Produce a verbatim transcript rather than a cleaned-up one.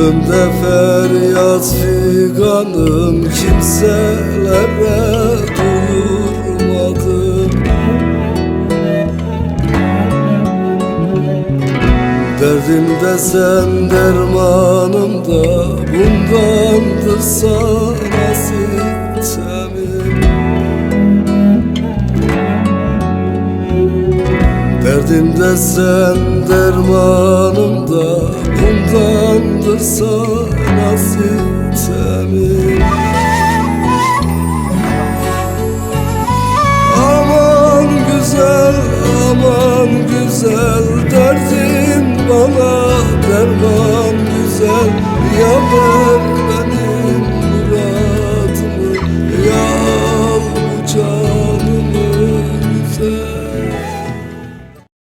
Ömde feryat figanım, kimselere duyurmadım. Derdim de sen, dermanım da, bundandır sana sitemim. Derdim de sen, dermanım da, bundandır sana sitemim. Aman güzel, aman güzel, derdin bana